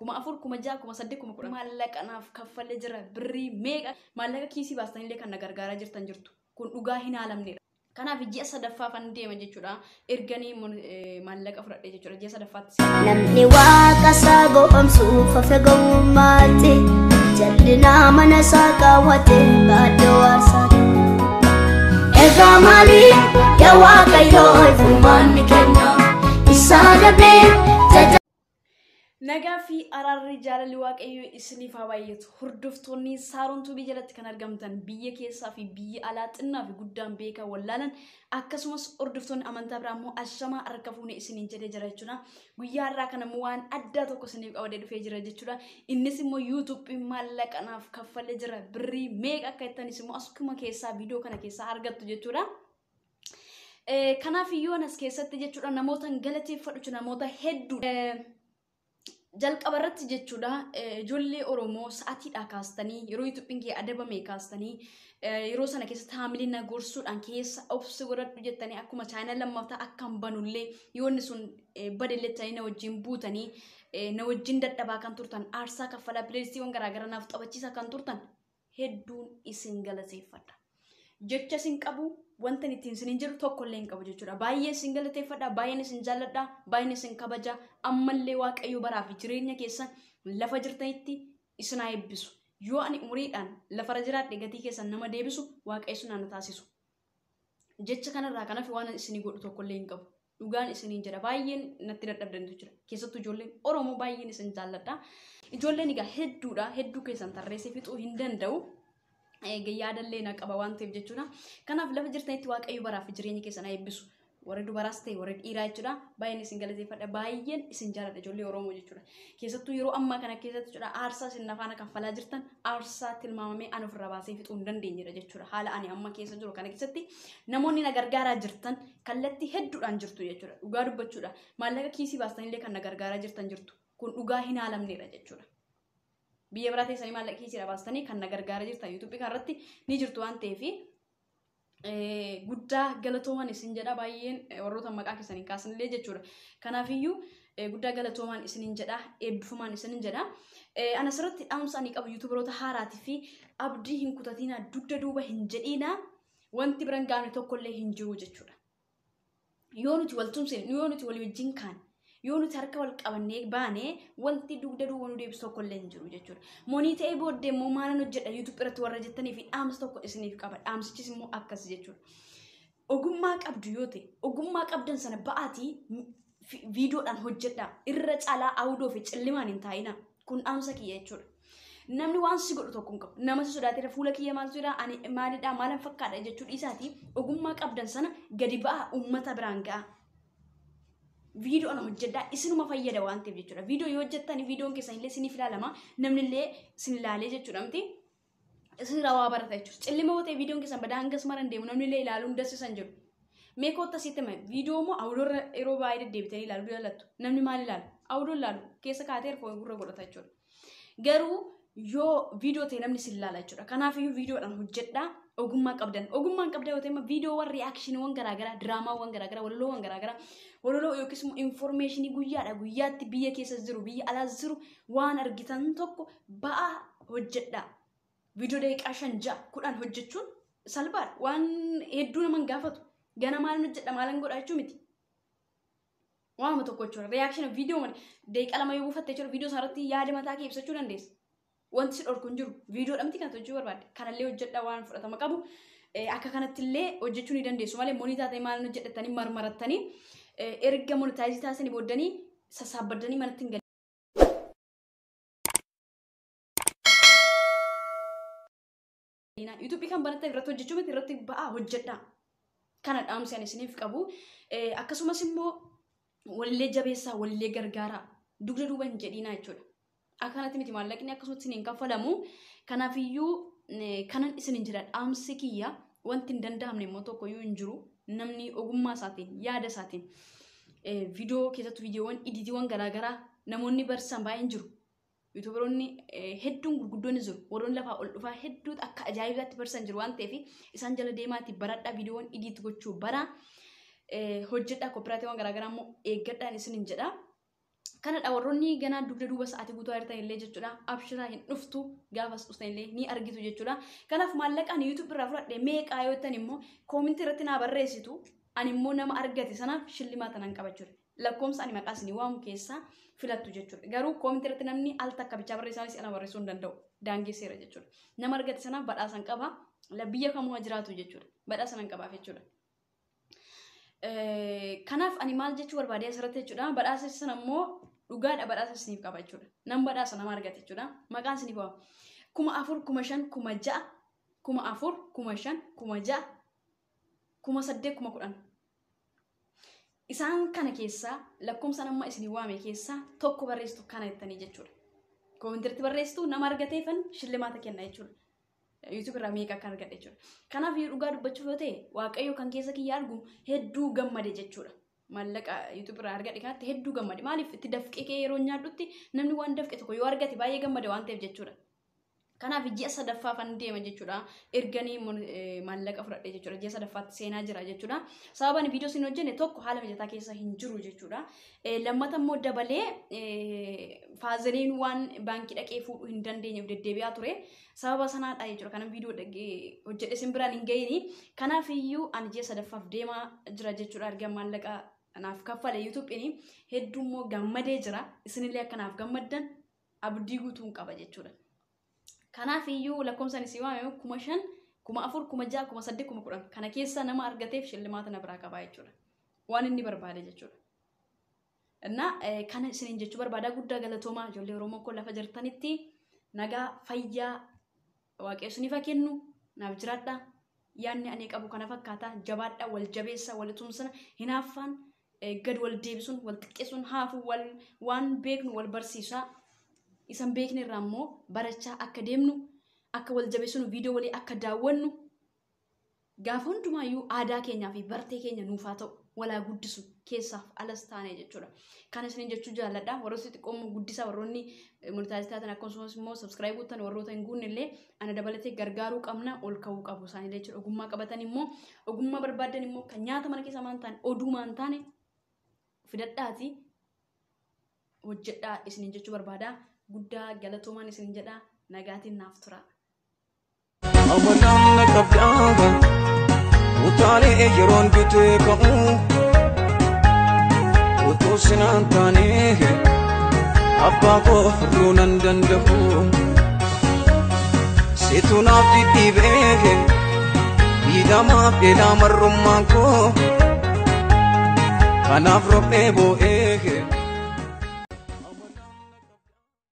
4,000, 6,000, 8,000, 10,000. Maallaqa naaf kaffalee jira birrii meeqa maallaqa kiisii baastanillee kan na gargaaraa jirtan jirtu. Kun dhugaa hin haalamnedha. Kanaaf ji'a sadaffaafan deema jechuudha. Erganii maallaqa fudhadhee jechuudha. Ji'a sadaffaatti. Namni waaqa isaa goomsuuf hafe gowwummaatti jal'inaa mana isaa kaawwate baadhoo aarsaati. Egaa maalii yaa Waaqayyoo furmaanni kenna isaa dhabnee tajaajila. Nagaa fi araarri jaalalli Waaqayyoo isiniif haa baay'atu. Hordoftoonni Saaroon Tuubii jalatti kan argamtan biyya keessaa fi biyya alaa xinnaa fi guddaan beekaa wallaalan akkasumas hordoftoonni amantaa biraa immoo ashamaa harka fuune isiniin jedhee jira jechuudha. Guyyaa har'aa kana immoo waan addaa tokko isiniif qabadee dhufee jira jechuudha. Innis immoo yuutuubii maallaqa naaf kaffalee jira. Birrii meeqa akka jettanis immoo asuma keessaa viidiyoo kana keessaa argattu jechuudha. Kanaaf iyyuu anas keessatti jechuudha namoota galateeffadhu namoota hedduu. Jalqaba irratti jechuudha ijoollee Oromoo sa'aatiidhaa kaastanii yeroo yuutuubiin kee adabame kaastanii yeroo sana keessatti haamilee na gorsuudhaan keessa obsi godhadhu jettanii akkuma chaayinaa lammaffaa akka hin banullee yoo inni sun badellee ta'anii na wajjin buutanii na wajjin dadhabaa kan turtan aarsaa kaffalaa pileesiiwwan garaagaraa naaf taphachiisaa kan turtan hedduun isin galateeffadha. Jecha isin qabu wanta ittiin isin jiru tokkollee hin qabu jechuudha. Baay'ee isin galateeffadha, baay'een isin jaalladha, baay'een isin kabaja. Ammallee Waaqayyo baraa fi jireenya keessan lafa jirtanitti isin haa eebbisu. Yoo ani umuriidhaan lafarra jiraadhe gatii keessan nama deebisu Waaqayyo sun na taasisu. Jecha kanarraa kanaaf waan isinii godhu tokkollee hin qabu. Dhugaan isiniin jedha baay'een natti dadhabdantu jira. Keessattuu ijoolleen Oromoo baay'een isin jaalladha. Ijoolleen egaa hedduudha. Hedduu keessan tarreessee fixuu hin danda'u. Yaadallee na qaba waan ta'eef jechuudha. Kanaaf lafa jirtanitti Waaqayyo baraa fi jireenya keessan haa eebbisu. Warri dubaraas ta'e warri dhiiraa jechuudha. Baay'een isin galateeffadha. Baay'een isin jaalladha ijoollee Oromoo jechuudha. Keessattuu yeroo ammaa kana keessatti jechuudha aarsaa isin nafaana kaffalaa jirtan aarsaa tilmaamamee ani ofirraa baasee fixuu hin dandeenyedha jechuudha. Haala ani amma keessa jiru kana keessatti namoonni na gargaaraa jirtan kallattii hedduudhaan jirtu jechuudha. Dhugaa dubbachuudha. Maallaqa kiisii baastanillee kan na gargaaraa jirtan jirtu. Kun dhugaa hin haalamnedha jechuudha. Biyya biraa teessanii maallaqa kiisiidha baastanii kan na gargaaraa jirtan yuutuubii kanarratti ni jirtu waan ta'eef guddaa galatoomaan isin jedha baay'een warroota maqaa keessanii kaasanillee jechuudha. Kanaafiyyuu guddaa galatoomaan isiniin jedha eebbifamaan isiniin jedha. Ana asirratti dhaamsa ani qabu yuutuubaroota haaraatii fi abdii hin kutatinaa dugda duuba hin jedhinaa wanti biran gaafne tokkollee hin jiru jechuudha. Yoo nuti wal tumsine yoo nuti walii wajjin kaane yoo nuti harka wal qabannee baane wanti dugda duuba nu deebisu tokkollee hin jiru jechuudha. Monii ta'ee booddee immoo maalan hojjedha yuutuub irratti warra jettanii fi dhaamsa tokko isiniif qaba. Dhaamsichis immoo akkas jechuudha. Ogummaa qabdu yoo ta'e ogummaa qabdan sana ba'aatii viidiyoodhaan hojjedhaa. Irra caalaa awudoo fi cillimaan hin taa'inaa. Kun dhaamsa kiyya jechuudha. Namni waan si godhu tokko hin qabu. Nama si sodaateera fuula kiyya maaltu jira ani maalidhaa maalan fakkaadha jechuu dhiisaatii ogummaa qabdan sana gadi ba'aa uummata biraan ga'a. Viidiyoo ana hojjedhaa isinuma fayyada waan ta'eef jechuudha. Viidiyoo yoo hojjettan viidiyoon keessan illee isiniif ilaalama namni illee isin ilaalee jechuudha miti. Isin irraa waa barata jechuudha. Cillima yoo ta'e viidiyoon keessan badaa hangas mara hin deemu namni illee ilaaluun dasisan jiru. Mee kottaa sitti hima viidiyoo immoo awudoorra yeroo baay'ee deddeebitanii ilaaluu jaallattu. Namni maal ilaalu? Awudoo ilaalu keessa kaatee erfoon gurra godhata jechuudha. Garuu yoo viidiyoo ta'e namni isin ilaala jechuudha. Kanaafiyyuu viidiyoodhaan hojjedhaa ogummaa qabdan. Ogummaan qabdan yoo ta'e immoo viidiyoowwan ri'aakshiniiwwan garaagaraa, diraamaawwan garaagaraa, walaloowwan garaagaraa, walaloo yookiis immoo infoormeeshinii guyyaadha guyyaatti biyya keessa jiru, biyya alaas jiru waan argitan tokko ba'aa hojjedhaa. Viidiyoo daqiiqaa 5, 6, 10 hojjechuun salphaadha. Waan hedduu nama hin gaafatu. Gana maalan hojjedha maalan godha jechuu miti. Waanuma tokko jechuudha. Ri'aakshinii viidiyoo daqiiqaa 2 yoo buufatte jechuudha viidiyoo sanarratti yaada mataa kee ibsachuu dandeessa. Wanti si dhorku hin jiru. Viidiyoo dhamti kan hojjechuu barbaadde. Kanallee hojjedha waan fudhatama qabu. Akka kanatti illee hojjechuu ni dandeessu malee monii taatee maal hojjedhattanii marmarattanii erga monitaayizii taasisanii booddanii sassaabbadanii manatti hin galina. Yuutuubii kan banattan irratti hojjechuu miti irratti ba'aa hojjedhaa. Kana dhaamsi ani isiniif qabu. Akkasumas immoo walillee jabeessaa walillee gargaaraa dugda duuba hin jedhinaa jechuudha. Akka kanatti miti maallaqni akkasumatti isiniin kaffalamu. Kanaafiyyuu kanan isiniin jira dhaamsi kiyya wanti hin danda'amne immoo tokkoyyuu hin jiru. Namni ogummaa isaatiin yaada isaatiin viidiyoo keessattuu viidiyoowwan idiitiiwwan garaagaraa namoonni barsiisan baay'een jiru. Yuutuubaroonni hedduun gurguddoon jiru. Warroonni lafaa ol dhufaa hedduutu akka ajaa'ibaatti barsiisan jiru waan ta'eef isaan jala deemaatti baradhaa viidiyoowwan idiitti gochuu bara hojjedhaa koopiraatiiwwan garaagaraa immoo eeggadhaan isiniin jedha. Kanadha warroonni ganaa dugda duuba sa'aatii guutuu argitan illee jechuudha. Abshiraa hin dhuftu gaafas dhuftan illee ni argitu jechuudha. Kanaaf maallaqaan YouTube irraa fudhadhe meeqaa yoo jettan immoo koomintii irratti naa barreessitu ani immoo nama argate sanaaf shillimaata nan qaba jechuudha. Lakkoomsa ani maqaa isinii waamu keessaa filattu jechuudha. Garuu koomintii irratti namni al takka bichaa barreessaanis ana barreessuu hin danda'u. Daangesseera jechuudha. Nama argate sanaaf badhaasan qaba. Biyya kamuu haa jiraatu jechuudha. Badhaasa nan qabaaf jechuudha. Kanaaf ani maal jechuu barbaade asirratti jechuudha. Badhaasa sana immoo dhugaadha badhaasa isiniif qaba jechuudha. Nan badhaasa nama argate jechuudha. Maqaan isiniif waama. 4000, 5000, 6000, 4000, 5000, 6000, 8000, 10000. Isaan kana keessaa lakkoomsa amma isinii waame keessaa tokko barreessitu kana jettanii jechuudha. Koomintiitti barreessitu nama argateefan shillimaata kenna jechuudha. YouTube irraa meeqa akka argadhe jechuudha. Kanaaf dhugaa dubbachuuf yoo ta'e Waaqayyo kan keessa kiyya argu hedduu gammade jechuudha. Maallaqa YouTube irraa argadhe kanatti hedduu gammade. Maaliif itti dafqee kee yeroo nyaadhutti namni waan dafqe tokko yoo argate baay'ee gammade waan ta'eef jechuudha. Kanaaf ji'a sadaffaafan deema jechuudha. Erganii maallaqa fudhadhe jechuudha. Ji'a sadaffaatti seenaa jira jechuudha. Sababa ani viidiyoo isin hojjenne tokko haala mijataa keessa hin jiru jechuudha. Lammata immoo dabalee faazariin waan baankii dhaqee fuudhuu hin dandeenyeef deddeebi'aa ture. Sababa sanaadha jechuudha. Kanaaf viidiyoo hojjedhe isin biraan hin gahini. Kanaaf iyyuu ani ji'a sadaffaaf deemaa jira jechuudha. Erga maallaqa naaf kaffale YouTube'n hedduu immoo gammadee jira. Isinillee akka naaf gammaddan abdii guutuun qaba jechuudha. Kanaaf iyyuu lakkoomsaan isin waame 5000, 4000, 6000, 8000, 10000 kana keessa nama argateef shillimaata na biraa qabaa jechuudha. Waan inni barbaade jechuudha. Innaa kana isiniin jechuu barbaada. Guddaa galatoomaa ijoollee Oromoo koo lafa jirtanitti nagaa fayyaa Waaqayyo isiniif haa kennu naaf jiraadha. Yaadni ani qabu kana fakkaata. Jabaadha, wal jabeessa, wal tumsana, hinaaffaan gad wal deebisuun, wal xiqqeessuun haafu, wal waan beeknu wal barsiisaa. Isan beekne irraa immoo barachaa akka deemnu, akka wal jabeessinu, viidiyoo walii akka daawwannu gaafa hundumaayyuu aadaa keenyaa fi bartee keenya nuuf haa ta'u walaa guddisu keessaaf alas taane jechuudha. Kana isiniin jechuu jaalladha. Warroota xixiqqoo immoo guddisaa warroonni monitaayizii taatan akkasumas immoo sabskiraayib gootan warroota hin guunne illee ana dabalatee gargaaruu qabna ol ka'uu qabu isaanillee jechuudha. Ogummaa qabatan immoo ogummaa barbaadan immoo kan nyaata mana keessa maan taane oduu maan taane fidadhaati hojjedhaa isiniin jechuu barbaada. Guddaa galatoomaan isiniin jedha. Nagaatiin naaf tura. Hawwataan na qabdaa utaalee yeroon bitee ka'u utuu sinaan taanee abbaa koo furuu nan danda'u situ naaf dhidhiibee miidhamaaf dheedaa marrummaan koo kanaaf roqee boo'ee.